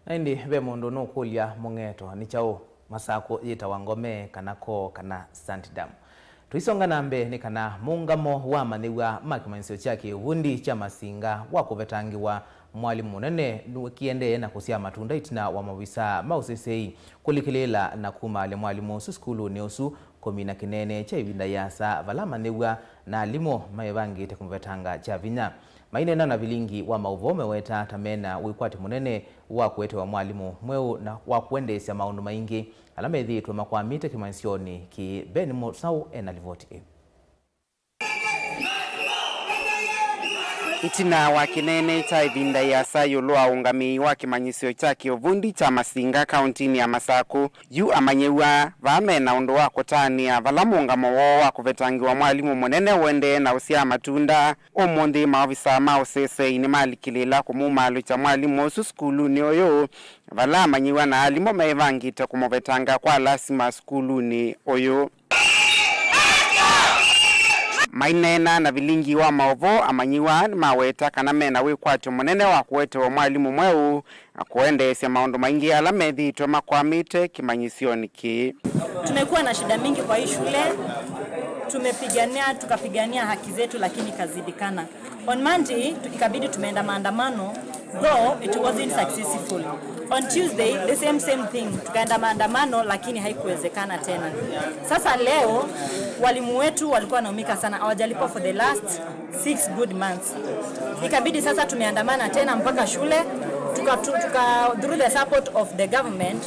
Na ĩndĩ ve mũndũ nũkũlya, mũng'eto nĩ kyaũ? Masakũ yĩtawa ngome, kana koo, kana sand dam? Tũisonga na mbee, nĩ kana mũũngamo wa amanyĩw'a ma kĩmanyĩsyo kya kĩũvundi kya Masinga wa kũvetangĩwa mwalimũ mũnene nĩkĩendee na kũsyaa matunda ĩtina wa maovisaa ma ũseseĩ kũlikĩlĩĩla na kumaalya mwalimũ ũsu sukulunĩ ũsu kũmina kĩneenee kya ĩvinda yĩasa vala amanyĩw'a na alimũ maĩvangĩte kũmũvetanga kya vinya. Maineena na vilingi wa maũvoo, meweta ta mena wĩkwatyo mũnene wa kũetewa mwalimũ mweũ na wa kũendeesya maũndũ maingĩ ala methĩĩtwe makwamĩte kĩmanyĩsyonĩ kĩĩ. Ben Mũsaũ ena livoti ĩĩ. Ĩtina wa kĩneenee kya ĩvinda yĩasa ĩũlũ wa ũngamĩi wa kĩmanyĩsyo kya kĩũvundi kya Masinga kaũntinĩ ya Masakũ, yu amanyĩw'a vaa mena ũndũ wa kũtanĩa vala mũũngamo woo wa kũvetangĩwa mwalimũ mũnene ũendee na ũsyaa matunda. Ũmũnthĩ, maovisaa ma ũseseĩ nĩmalikĩlĩĩla kũmumaalũkya mwalimũ ũsu sukulunĩ ũyũ, vala amanyĩw'a na alimũ meĩvangĩte kũmũvetanga kwa lasima sukulunĩ ũyũ. Maineena na vilingi wa maũvoo, amanyĩw'a nĩmaweta kana mena wĩkwatyo mũnene wa kũetewa mwalimũ mweũ na kũendeesya maũndũ maingĩ ala methĩĩtwe makwamĩte kĩmanyĩsyonĩ kĩĩ. Tumekuwa na shida mingi kwa hii shule. Tumepigania, tukapigania haki zetu, lakini ikazidikana. On Monday, tu-, ikabidi tumeenda maandamano, though it wasn't successful. On Tuesday, the same, same thing. Tukaenda maandamano, lakini haikuwezekana tena. Sasa leo, walimu wetu walikuwa wanaumika sana, hawajalipwa for the last six good months. Ikabidi sasa tumeandamana tena mpaka shule, tuka, tu- tuka, through the support of the government,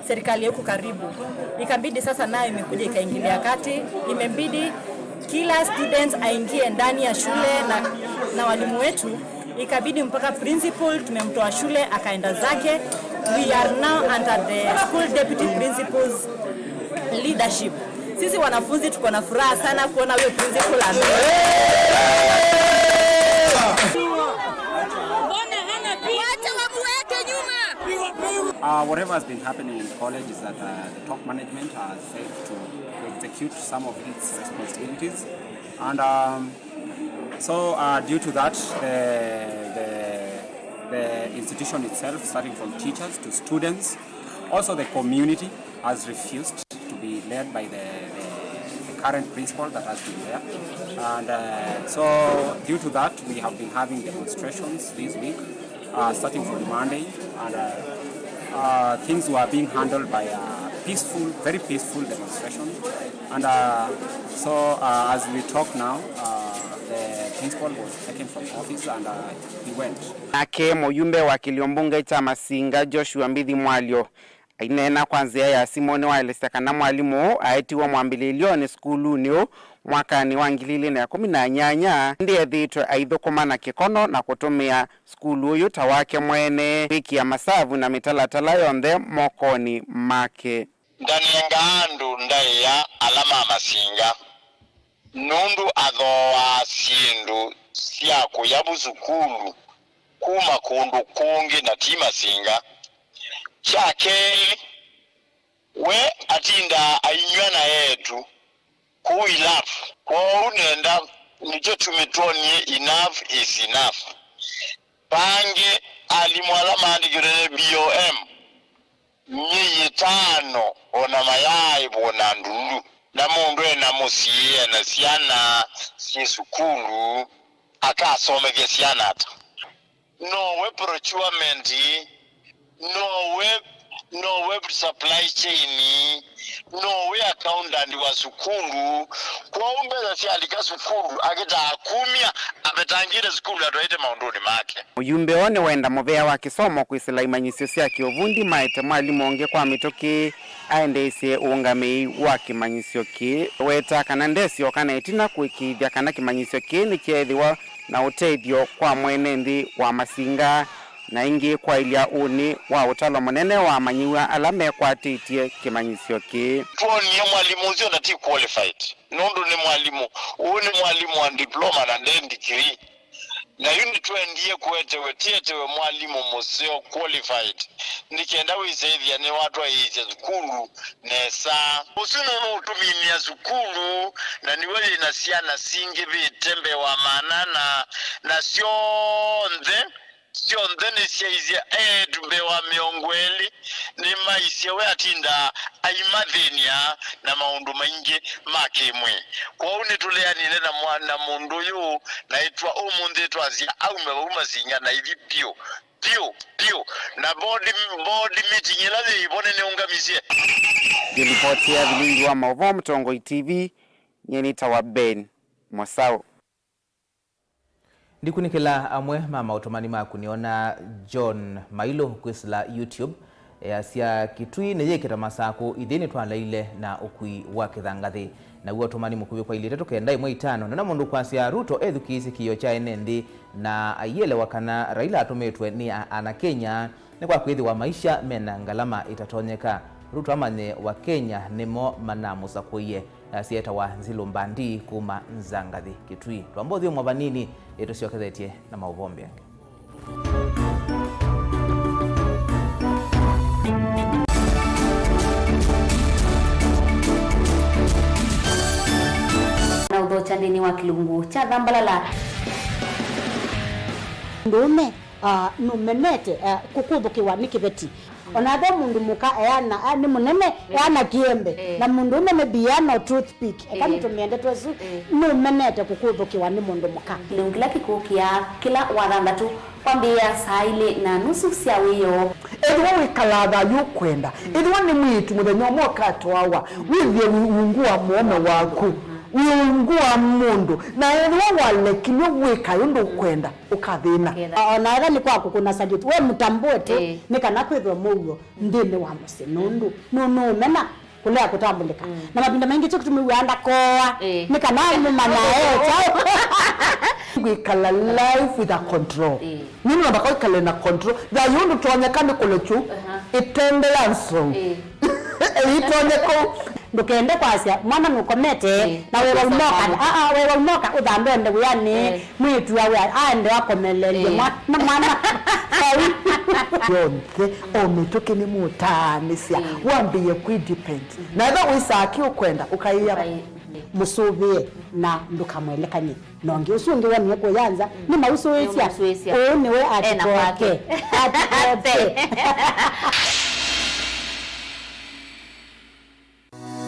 serikali ya huku karibu. Ikabidi sasa nayo imekuja ikaingilia kati, imebidi kila student aingie ndani ya shule na, na walimu wetu. Ikabidi mpaka principal tumemtoa shule akaenda zake. We are now under the school deputy principal's leadership. Sisi wanafunzi tuko na furaha sana kuona huyo principal ame- Wacha wamuweke nyuma. Uh, whatever has been happening in college is that uh, the top management has failed to, to execute some of its responsibilities. And um, so, uh, due to that, the, the, the institution itself, starting from teachers to students, also the community, has refused to be led by the, the, the current principal that has been there. And uh, so, due to that, we have been having demonstrations this week, uh, starting from Monday, and uh, uh, things were being handled by a peaceful, very peaceful demonstration. And uh, so, uh, as we talk now, uh, the principal was taken from office and uh, he went. Nake mũyumbe wa kĩlio mbunge kya Masinga, Joshua Mbithi Mwalyo, aineena kwa nzĩa ya simũ, nĩwaelesya kana mwalimũ ũũ aetiwe mwambĩlĩlyonĩ sukulunĩ ũũ mwakanĩ wa ngili ilĩ na ĩkũmi na nyanya, ĩndĩ ethĩĩtwe aithũkũma na kĩkono na kũtũmĩa sukulu ũyũ ta wake mwene, kwĩkĩa masavu na mĩtalatala yonthe mokonĩ make. Ndanengaa andũ ndaĩa ala ma Masinga, nũndũ athooaa syĩndũ sya kũya vu sukulu kuma kũndũ kũngĩ na ti Masinga. Kya kelĩ, we atindaa ainyw'a na eĩtu kũu ilavu. Kwoou nenda nĩkyo tumi twonie enough is enough. Vangĩ, alimũ ala maandĩkĩtwe nĩ B O M myei ĩtano o na mayaaĩvwa na ndundu. Na mũndũ e na mũsyĩ, e na syana syĩ sukulu, akasomethya syana ata? Nowe procurement, nowe, nowe supply chain, nowe accountant wa sukulu. Kwoou mbesa syalika sukulu, akĩtaa kumya, avetangĩte sukulu atwaĩte maũndũnĩ make. Mũyumbe ũũ nĩwenda mũvea wa kĩsomo kwĩsĩla imanyĩsyo sya kĩũvundi maete mwalimũ ũngĩ kwa mĩtũkĩ aendeesye ũũngamĩi wa kĩmanyĩsyo kĩĩ. Weta kana ndesyoka na ĩtina kũĩkĩĩthya kana kĩmanyĩsyo kĩĩ nĩkyeethĩwa na ũtethyo kwa mwene nthĩ wa Masinga, na ĩngĩ kwaĩlya ũnĩ wa ũtalo mũnene wa amanyĩw'a ala mekwatĩtye kĩmanyĩsyo kĩĩ. Twonie mwalimũ ũsu na ti qualified, nũndũ nĩ mwalimũ. Ũũ nĩ mwalimũ wa diploma na nde degree. Na yu nĩtwendie kũetewe, tĩetewe mwalimũ mũseo qualified, nĩ kenda wĩsĩthĩa nĩwatwaĩĩsya sukulu nesa. Ũsu nũndũ ũtũminĩa sukulu, na nĩw'o yĩ na syana singĩvĩte mbee wa maana ana, na syonthe, syonthe nĩsyaisye eĩtu mbee wa mĩongo ĩlĩ. Nĩmaisye we atindaa aimathĩny'a na maũndũ maingĩ ma kĩ-mwĩĩ. Kwoou nĩtũleanile na mwa-, na mũndũ ũyũ, na ĩtwa ũmũnthĩ twasya aume vau Masinga na ithi vyũ, vyũ, vyũ. Na board, board meeting ĩla yĩivo nĩnĩũngamisye. Ngĩlipotĩa vilingi wa maũvoo Mũtongoi T V, nyie nĩtawa Ben Mosau. Ndikunĩkĩla amwe ma maũtũmani maku, nĩona John Mailũ kwĩsĩla YouTube easya, Kitui nĩyĩkĩta Masakũ, ithyĩ nĩtwaleile na ũkui wa kĩthangathĩ. Naw'o ũtũmani mũkuvĩ kwa ilĩ itatũ kenda ĩmwe itano, nĩona mũndũ kwasya, Ruto ethukĩĩsye kĩĩo kya ene nthĩ na aielewa kana Raila atũmĩtwe nĩ a-, ana Kenya. Nĩ kwa kwĩthĩwa maisha mena ngalama ĩtatonyeka. Ruto amanye Wakenya nĩmo manamũsakũie. Asya etawa Nzilũ Mbandi kuma Nzangathi, Kitui. Twamba ũthyũmũa vanini, ĩtũsyokethetye na maũvoo mbee angĩ. Na ũthokya nthĩnĩ wa kĩlungu kya Thambalala. Ndũũme, ah, nũmenete, ah, kũkũthũkĩwa nĩ kĩveti. Ona ethĩwa mũndũ mũka eana, a, nĩ mũnene, eana kĩembe, eh, na mũndũ ũme maybe eana o toothpick, eka, eh, nĩtũmĩe ndeto ĩsu, eh, nũmenete kũkũthũkĩwa nĩ mũndũ mũka. Kĩlungu kĩla kĩkũkĩa kĩla wathanthatũ kwambĩĩa saa ilĩ na nusu sya wĩoo. Ethĩwa wĩkalaa thayũ ũkwenda, ethĩwa nĩ mwĩĩtu mũthenya ũmwe ũkatwawa, wĩthĩe ungu wa mũũme waku, wĩ ungu wa mũndũ, na ethĩwa walekilw'e wĩka ũndũ ũkwenda, ũkathĩna. Ũkethĩa. O na ethĩwa nĩ kwa kũkũna salute, we mũtambũe tu, ĩĩ, nĩ kana kwĩthwe mũuo nthĩnĩ wa mũsyĩ, nũndũ nũ-, nũũmena kũlea kũtambũlĩka. Mm. Na mavinda maingĩ kyo kĩtumi wĩaa ndakoa, ĩĩ, nĩ kana mũmanya e kyaũ. Kwĩkala life with a control. Ĩĩ. Nĩ namba kwĩkale na control. Thayũ ndũtonyeka nĩ kũlekyu, aha, ĩtende ya nsou. Ĩĩ. Ĩitonyeka. Ndũkende kwasya, mwana nũkomete, ĩĩ, na wewa ũnoka, aa, wewa ũnoka, ũthambe ende wĩanĩ, ĩĩ, mwĩĩtu awe aende akomelelye, ĩĩ, mwa-, na mwana. Vau. Yonthe, o mĩtũkĩ nĩmũtaanĩsya, ĩĩ, wambĩĩe kwĩ depend. Na ethĩwa wĩsaa kĩ ũkwenda, ũkaĩa. Ũkaĩ-, mũsũvĩe na ndũkamwelekany'e. Na ũngĩ ũsu ũngĩ wonie kũya nza, nĩmausũĩsya. Nĩmausũĩsya. Ũũ nĩwe. Ena atikoke. Atikoke.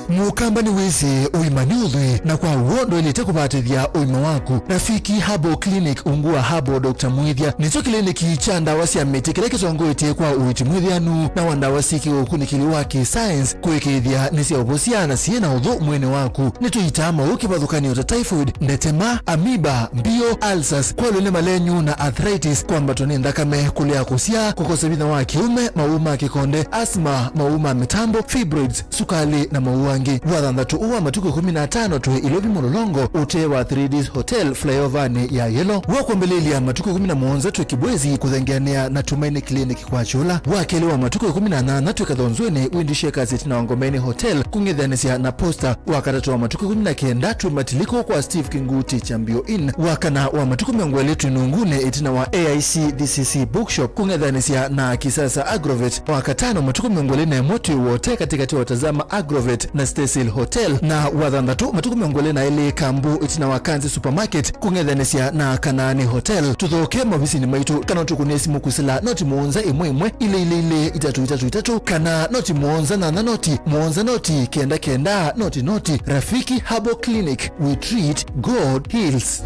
Mũkamba nĩwĩsĩ ũima nĩ ũthwii, na kwa w'o ndwaĩlĩte kũvatĩthya ũima waku. Rafiki Herbal Clinic ungu wa Herbal Doctor Mwĩthya nĩkyo kĩliniki kya ndawa sya mĩtĩ kĩla kĩtongoetye kwa ũiiti mwĩthĩanu na wa ndawa syĩ kĩũkunĩkĩli wa kĩ-science kũĩkĩĩthya nĩ sya ũvosya na syĩ na ũthũ mwĩĩnĩ waku. Nĩtũitaa maũũ kĩvathũkany'o ta typhoid, ndetema, amoeba, mbio, ulcers, kwalw'a nĩ malenyu na arthritis, kwambatwa nĩ nthakame, kũlea kũsyaa, kũkosa vinya wa kĩũme, maũũ ma kĩkonde, asthma, maũũ ma mĩtambo, fibroids, sukalĩ na maũũ angĩ. Wathanthatũ ũũ wa matukũ ĩkũmi na atano twĩ Ilovi Mũlolongo, ũtee wa Three Ds Hotel, flyover-nĩ ya Yellow. Wa kwambĩlĩlya matukũ ĩkũmi na mũonza twĩ Kibwezi, kũthengeanĩa na Tumaini Clinic kwa Kyũla. Wa kelĩ wa matukũ ĩkũmi na nyanya twĩ Kathonzweni, Windy Shakers ĩtina wa Ngomeni Hotel, kũng'ethanĩsya na Posta. Wa katatũ wa matukũ ĩkũmi na kenda twĩ Matiliko kwa Steve Kinguti Chambio Inn. Wa kana wa matukũ mĩongo ĩlĩ twĩ Nungunĩ ĩtina wa A I C D C C Bookshop, kũng'ethanĩsya na Kisasa Agrovet. Wa katano matukũ mĩongo ĩlĩ na ĩmwe twĩ Wote katĩkatĩ wa Tazama Agrovet na Staysail Hotel. Na wa thanthatũ matukũ mĩongo ĩlĩ na ĩlĩ Kambu ĩtina wa Kanzi Supermarket, kũng'ethanĩsya na Kanaani Hotel. Tũthooke maovisinĩ maitũ kana ũtũkũnĩe simũ kũsĩla noti mũonza ĩmwe ĩmwe, ilĩ ilĩ ilĩ, itatũ itatũ itatũ, kana noti mũonza nyanya noti, mũonza noti, kenda kenda, noti noti. Rafiki Herbal Clinic, we treat, God heals.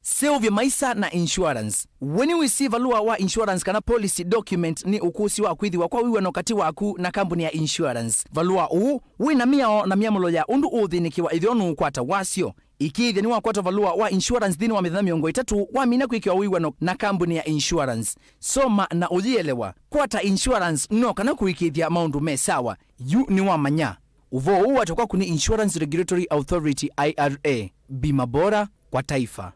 Seũvya maisa na insurance. We nĩwĩsĩ valũa wa insurance kana policy document nĩ ũkũsĩ wa kwĩthĩwa kwa wĩw'ano katĩ waku na kambuni ya insurance. Valũa ũũ wĩ na mĩao na myamũlo ya ũndũ ũũthĩnĩkĩwa ĩtheo nũũkwata wasyo. Ĩkĩĩthya nĩwakwata valũa wa insurance nthĩnĩ wa mĩthenya mĩongo ĩtatũ wamina kwĩkĩwa wĩw'ano na kambuni ya insurance. Soma na ũyĩelewa. Kwata insurance no kana kũĩkĩĩthya maũndũ me sawa. Yu nĩwamanya. Ũvoo ũũ watakwa kwaku nĩ Insurance Regulatory Authority, I R A. Bima bora kwa taifa.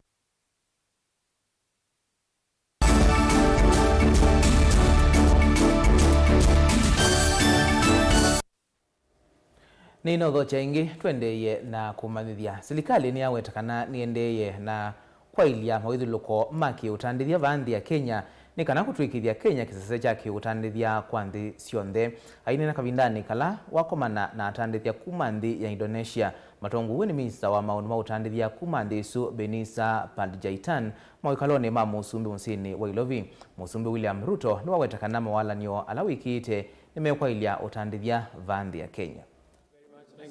Nĩnaũthokya ĩngĩ, tũendeeye na kũmanyĩthya. Silikalĩ nĩyaweta kana nĩendeeye na kwaĩlya mawĩthyũlũko ma kĩũtandĩthya vaa nthĩ ya Kenya nĩ kana kũtw'ĩkĩthya Kenya kĩsese kya kĩũtandĩthya kwa nthĩ syonthe. Aineena kavindanĩ kala wakomana na atandĩthya kuma nthĩ ya Indonesia, matongow'e nĩ minista wa maũndũ ma ũtandĩthya kuma nthĩ ĩsu, Benisa Panjaitan, mawĩkalonĩ ma mũsumbĩ mũsyĩnĩ wa Ilovi. Mũsumbĩ William Ruto nĩwaweta kana mawalany'o ala wĩkĩĩte nĩmekwaĩlya ũtandĩthya vaa nthĩ ya Kenya.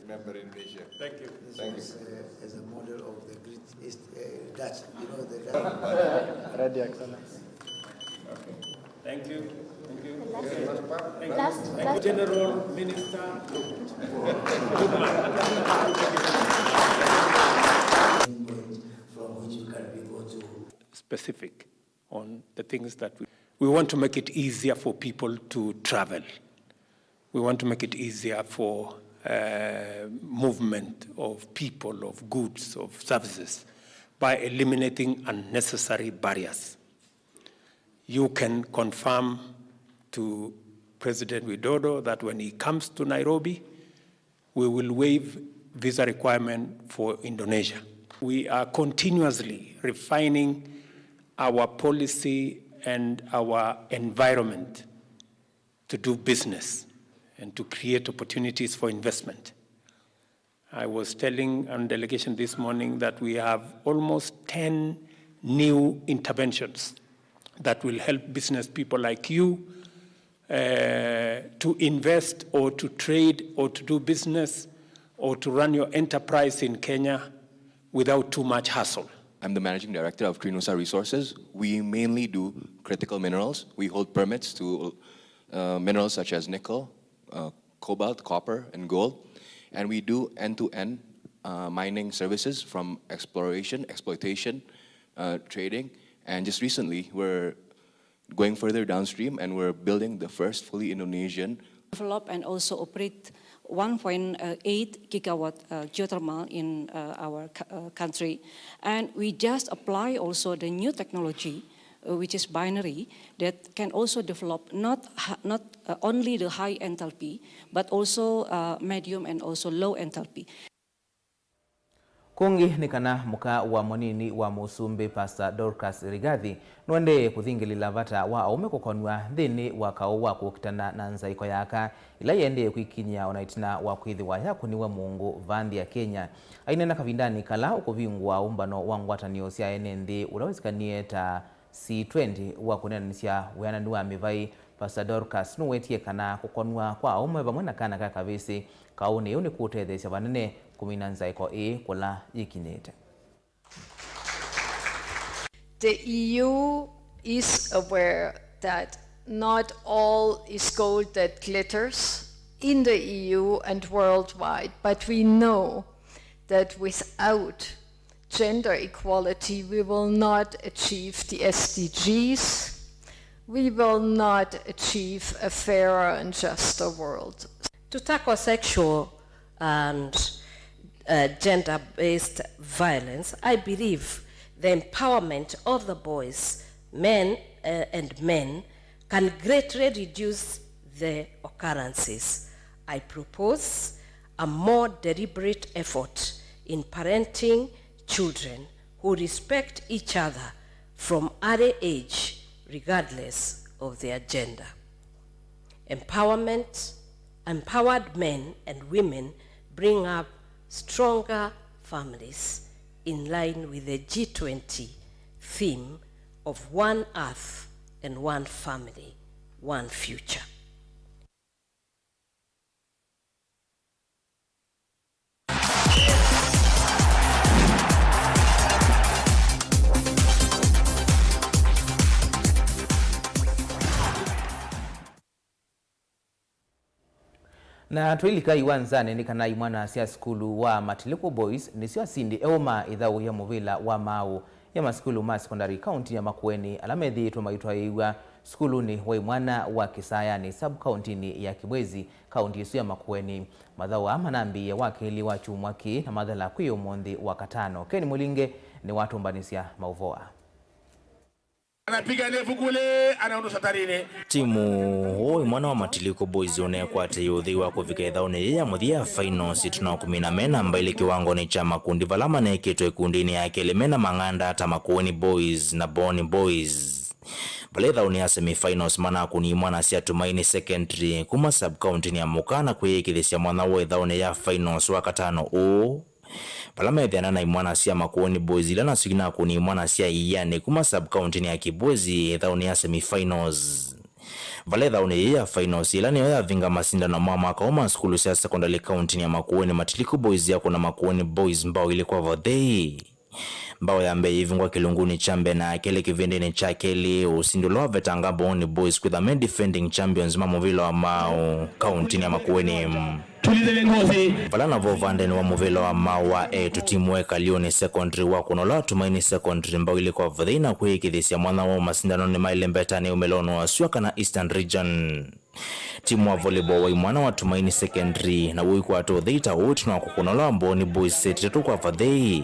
Member Indonesia. Thank you. Thank you. As a, as a model of the Great East, uh, Dutch, you know, the Dutch. Ready, Excellency. Thank you. Thank you. Thank you. Last, thank you, last. General Minister. From which you can be go to. Specific on the things that we, we want to make it easier for people to travel. We want to make it easier for, uh, movement of people, of goods, of services by eliminating unnecessary barriers. You can confirm to President Widodo that when he comes to Nairobi, we will waive visa requirement for Indonesia. We are continuously refining our policy and our environment to do business and to create opportunities for investment. I was telling a delegation this morning that we have almost ten new interventions that will help business people like you, uh, to invest or to trade or to do business or to run your enterprise in Kenya without too much hassle. I'm the managing director of Crenosa Resources. We mainly do critical minerals. We hold permits to uh, minerals such as nickel, uh, cobalt, copper, and gold. And we do end-to-end uh, mining services from exploration, exploitation, uh, trading, and just recently we're going further downstream and we're building the first fully Indonesian develop and also operate one point eight gigawatt uh, geothermal in uh, our c- uh, country. And we just apply also the new technology, uh, which is binary, that can also develop not ha- not uh, only the high enthalpy, but also uh, medium and also low enthalpy. Kũngĩ nĩ kana mũka wa mũnini wa mũsumbĩ, Pastor Dorcas Rigathi, nũendee kũthingĩlĩla vata wa aũme kũkonw'a nthĩnĩ wa kaũ wa kũkitana na nzaĩko ya aka, ĩla yĩendee kwĩkinyĩa o na ĩtina wa kwĩthĩwa yakũniwe mũngũ vaa nthĩ ya Kenya. Aineena kavindanĩ kala ũkũvingũa ũmbano wa ngwatanĩo sya ene nthĩ ũla wĩsĩkanĩe ta C twenty wa kũneenanĩsya wĩananu wa mĩvaĩ, Pastor Dorcas nũwetie kana kũkonw'a kwa aũme vamwe na kana ka kavĩsĩ kaũnĩ ĩu nĩkũũtetheesya vanene kũmina nzaĩko ĩĩ kũla yĩkinyĩte. The E U is aware that not all is gold that glitters in the E U and worldwide, but we know that without gender equality, we will not achieve the S D Gs. We will not achieve a fairer and juster world. To tackle sexual and uh, gender based violence, I believe the empowerment of the boys, men, uh, and men can greatly reduce the occurrences. I propose a more deliberate effort in parenting children who respect each other from early age, regardless of their gender. Empowerment, empowered men and women bring up stronger families in line with the G twenty theme of one earth and one family, one future. Na tũilika iwanzanĩ nĩ kana imwana sya sukulu wa Matiliku Boys nĩsyo asindi eũ ma ĩthaũ ya mũvĩla wa maaũ ya masukulu ma sekondalĩ kaunti ya Makueni ala methĩĩtwe maitwaĩĩw'a sukulunĩ wa imwana wa Kĩsayanĩ sub kauntinĩ ya Kibwezi, kaunti ĩsu ya Makueni. Mathaũ aa manambĩĩe wakelĩ wa kyumwa kĩĩ na mathela kwĩ ũmũnthĩ wa katano. Ken Mũlinge nĩwatũmbanĩsya maũvoo aa. Anapiga ndefu kule, anaondosha tarini. Timu ũũ imwana wa Matiliku Boys ũneekwatĩĩa ũthei wa kũvika ĩthaũnĩ yĩĩ ya mũthya ya finals ĩtina wa kũmina me namba ilĩ kĩwangonĩ kya makundi vala manekĩtwe ĩkundinĩ ya kelĩ me na mang'anda ta Makueni Boys na Booni Boys. Vala ĩthaũnĩ ya semifinals manakunie imwana sya Tumaini Secondary kuma sub-county-nĩ ya Mũka na kwĩyĩkĩthĩsya mwanya woo ĩthaũnĩ ya finals wa katano ũũ. Vala meethĩana na imwana sya Makueni Boys ila nasyo inakunie imwana sya Ianĩ kuma sub-county-nĩ ya Kibwezi ĩthaũnĩ ya semifinals. Vala ĩthaũnĩ yĩĩ ya finals ĩla nĩyo yavinga masindano ma mwaka ũũ ma sukulu sya sekondalĩ kauntinĩ ya Makueni, Matiliku Boys yakũna Makueni Boys mbao ilĩ kwa vathei. Mbao ya mbee yĩivingwa kĩlungunĩ kya mbee na ya kelĩ kĩvĩndĩnĩ kya kelĩ, ũsindi ũla wavetanga Booni Boys kwĩtha me defending champions ma mũvĩla wa maaũ kauntinĩ ya Makueni. Tulizeni ngozi. Vala navo ũvandenĩ wa mũvĩla wa maaũ wa eĩtu, timu wa Ĩkaliũnĩ Secondary wakũna ũla wa Tumaini Secondary mbao ilĩ kwa vathei na kwĩyĩkĩthĩsya mwanya woo masindanonĩ ma ĩlembetanĩ ya ũmĩlonĩ wa sua kana Eastern Region. Timu wa volleyball wa imwana wa Tumaini Secondary naw'o ũikwata ũthei ta ũũ ĩtina wa kũkũna ũla wa Mbooni Boys seti itatũ kwa vathei.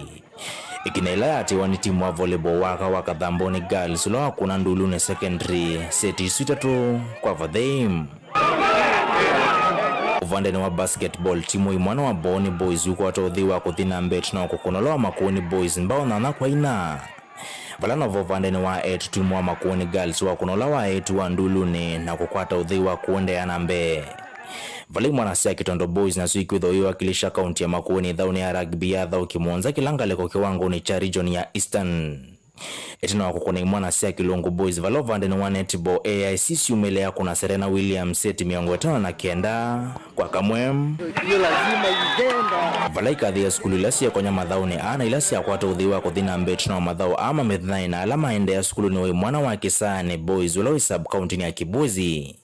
Ĩkinya ĩla yaatĩĩwa nĩ timu wa volleyball wa aka wa Kathamboni Girls ũla wakũna Nduluni Secondary seti isu itatũ kwa vathei. Ũvandenĩ wa basketball, timu wa imwana wa Mbooni Boys ũikwata ũthei wa kũthi na mbee ĩtina wa kũkũna ũla wa Makueni Boys mbao nyanya kwa inya. Vala navo ũvandenĩ wa eĩtu, timu wa Makueni Girls wakũna ũla wa eĩtu wa Nduluni na kũkwata ũthei wa kũendeea na mbee. Vala imwana sya Kĩtondo Boys nasyo ikwĩthwa iiwakilisha kaunti ya Makueni ĩthaũnĩ ya rugby ya athaũki mũonza kĩla ngalĩko kĩwangonĩ kya region ya Eastern. Ĩtina wa kũkũna imwana sya Kĩlũngũ Boys vala ũvandenĩ wa netball, A I C syumĩle ya kũna Serena Williams seti mĩongo ĩtano na kenda kwa kamwe. Vala ikathi ya sukulu ila syekonya mathaũnĩ aa na ila syakwata ũthei wa kũthi na mbee ĩtina wa mathaũ aa mamĩthinaĩ na ala maendeea sukulunĩ wa imwana wa Kĩsaanĩ Boys ũla wĩ sub-kauntinĩ ya Kibwezi.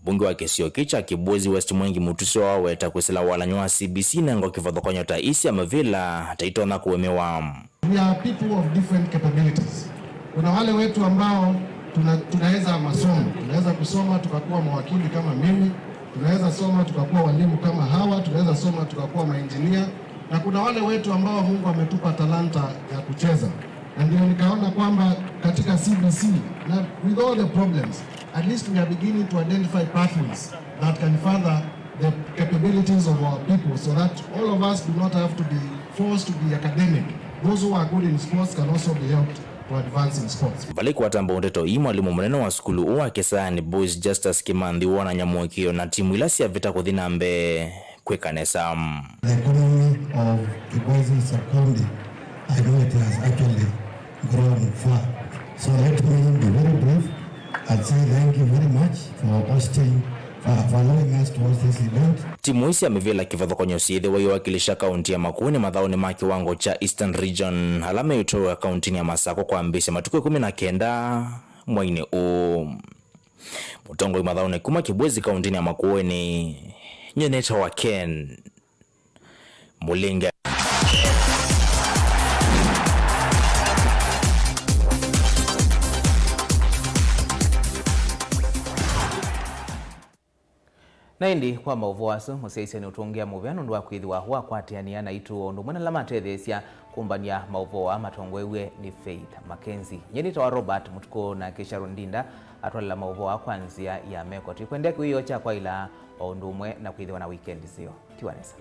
Mũmbunge wa kĩsio kĩĩ kya Kibwezi West Mwengi Mutusyo aweta kwĩsĩla walany'o wa C B C inengwa kĩvathũkany'o ta ii sya mĩvĩla ta itonya kũĩmĩwa. We are people of different capabilities. Kuna wale wetu ambao tuna, tunaweza masomo, tunaweza kusoma tukakuwa mawakili kama mimi, tunaweza soma tukakuwa walimu kama hawa, tunaweza soma tukakuwa maengineer, na kuna wale wetu ambao Mungu ametupa talanta ya kucheza. Na ndio nikaona kwamba katika C B C, na with all the problems, at least we are beginning to identify pathways that can further the capabilities of our people so that all of us do not have to be forced to be academic. Those who are good in sports can also be helped to advance in sports. Vala ikwata mbau ndeto ii, mwalimũ mũnene wa sukulu ũũ wa Kĩsaanĩ Boys Justus Kĩmanthi wonany'a mũĩkĩĩo na timu ila syavĩta kũthi na mbee kwĩka nesa. The economy of Kibwezi sub-county, I know it has actually grown far. So let me be very brief and say thank you very much for hosting, for, for allowing us to host this event. Timu ii sya mĩvĩla kĩvathũkany'o syĩthĩwa iwakilisha kaunti ya Makueni mathaũnĩ ma kĩwango kya Eastern Region, ala meũtwawa kauntinĩ ya Masakũ kwambĩĩsya matukũ ĩkũmi na kenda mweinĩ ũũ. Mũtongoi mathaũnĩ kuma Kibwezi kauntinĩ ya Makueni, nyie nĩtawa Ken Mũlinge. Na ĩndĩ kwa maũvoo asu, mũsyaĩĩsya nĩũtũngĩa mũvea nũndũ wa kwĩthĩwa wakwatĩanĩa naitũ o ũndũ ũmwe na ala matetheesya kũmbany'a maũvoo aa matongoew'e nĩ Faith Mackenzie. Nyie nĩtawa Robert Mũtukũ, nake Sharon Ndinda atwalĩla maũvoo aa kwa nzĩa ya meko. Twĩkwendea kĩwĩoo kya kwaĩla o ũndũ ũmwe na kwĩthĩwa na wikendi nzeo. Tiwa nesa.